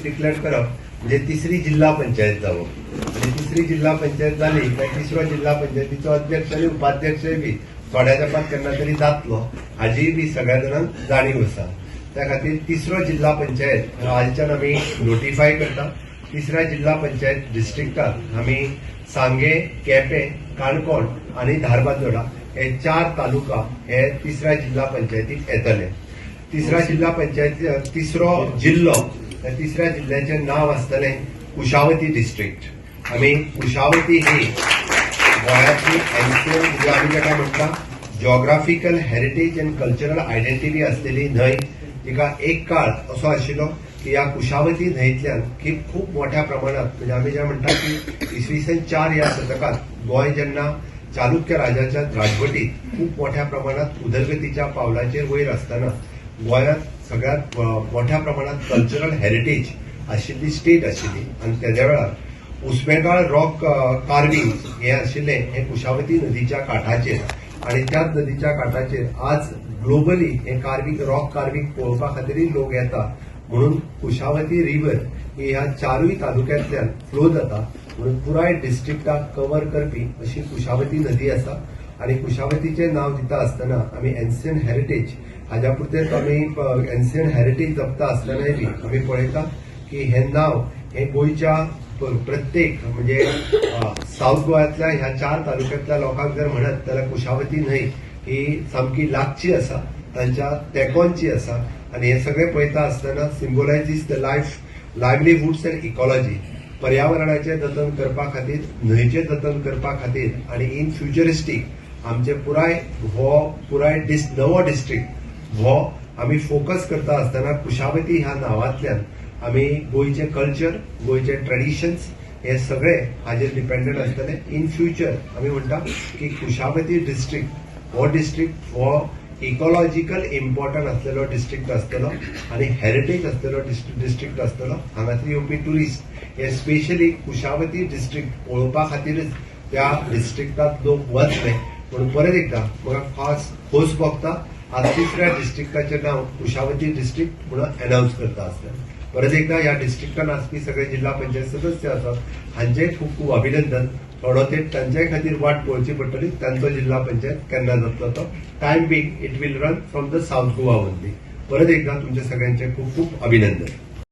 Declare करप म्हणजे तिसरी जिल्हा पंचायत जावप आनी तिसरी जिल्हा पंचायत जाली काय तिसरो जिल्हा पंचायतीचो अध्यक्ष आनी उपाध्यक्षय बी थोड्या तेंपात केन्ना तरी जातलो, हाजीय बी सगळ्या जाणांक जाणीव आसा. त्या खातीर तिसरो जिल्हा पंचायत आजच्यान आमी नोटिफाय करता. तिसऱ्या जिल्हा पंचायत डिस्ट्रिक्टात आमी सांगे, केपें, काणकोण आनी धारबांदोडा हे चार तालुका हे तिसऱ्या जिल्हा पंचायतीत येतले. तिसऱ्या जिल्हा पंचायत, तिसरो जिल्लो, त्या तिसऱ्या जिल्ह्याचें नांव आसतलें कुशावती डिस्ट्रिक्ट. आमी कुशावती ही गोंयांतली एन्शियंट, म्हणजे आमी ताका म्हणटा geographical heritage and cultural identity आसलेली न्हंय. तिका एक काळ असो आशिल्लो की ह्या कुशावती न्हंयतल्यान की खूब मोठ्या प्रमाणात, म्हणजे आमी जे म्हणटा की इसवी सन 4 ह्या शतकात गोंय जेन्ना चालुक्य राजाच्या राजवटीत खूब मोठ्या प्रमाणात उदरगतीच्या पावलाचेर वयर आसतना गोंयांत सगळ्यात मोठ्या प्रमाणात कल्चरल हेरिटेज आशिल्ली स्टेट आशिल्ली. आनी तेद्या वेळार उस्मेगाळ रॉक कार्विंग हे आशिल्लें हें कुशावती नदीच्या काठाचेर आनी त्याच नदीच्या काठाचेर आज ग्लोबली हे कार्विंग, रॉक कार्विंग पळोवपा खातीरय लोक येता. म्हणून कुशावती रिव्हर ही ह्या चारूय तालुक्यांतल्यान फ्लो जाता, म्हणून पुराय डिस्ट्रिक्टाक कव्हर करपी अशी कुशावती नदी आसा. आनी कुशावतीचें नांव दिता आसतना आमी एन्शियंट हेरिटेज हाज्या पुरतेच, आमी एन्शियंट हेरिटेज जपता आसतनाय बी आमी पळयता की हें नांव हें गोंयच्या प्रत्येक, म्हणजे साऊथ गोव्यांतल्या ह्या चार तालुक्यांतल्या लोकांक जर म्हणत जाल्यार कुशावती न्हंय ही सामकी लागची आसा, तांच्या तेंकोनची आसा. आनी हें सगळें पळयता आसतना symbolizes the life, livelihoods and ecology. पर्यावरणाचें जतन करपा खातीर, न्हंयचें जतन करपा खातीर आनी इन फ्युचरिस्टीक आमचे पुराय हो पुराय नवो डिस्ट्रिक्ट हो आमी फोकस करता आसतना कुशावती ह्या नांवांतल्यान आमी गोंयचें कल्चर, गोंयचे ट्रेडिशन्स हे सगळे हाजेर डिपेंडंट आसतले. इन फ्युचर आमी म्हणटा की कुशावती डिस्ट्रिक्ट हो डिस्ट्रिक्ट हो इकॉलॉजिकल इम्पॉर्टंट आसलेलो डिस्ट्रिक्ट आसतलो आनी हेरिटेज आसलेलो डिस्ट्रिक्ट आसतलो. हांगासर येवपी ट्युरिस्ट हे स्पेशली कुशावती डिस्ट्रिक्ट पळोवपा खातीरच त्या डिस्ट्रिक्टात लोक वतले. म्हणून परत एकदा म्हाका खास खोस भोगता, आज तिसऱ्या डिस्ट्रिक्टाचें नांव कुशावती डिस्ट्रिक्ट म्हणून अनावन्स करता आसतना. परत एकदा ह्या डिस्ट्रिक्टान आसपी सगळे जिल्हा पंचायत सदस्य आसात, हांचें खूब खूब अभिनंदन. थोडो तेंप तांच्याय खातीर वाट पळोवची पडटली, तांचो जिल्हा पंचायत केन्ना जातलो तो. Time being it will run from the South Goa only. परत एकदा तुमच्या सगळ्यांचे खूब खूब अभिनंदन.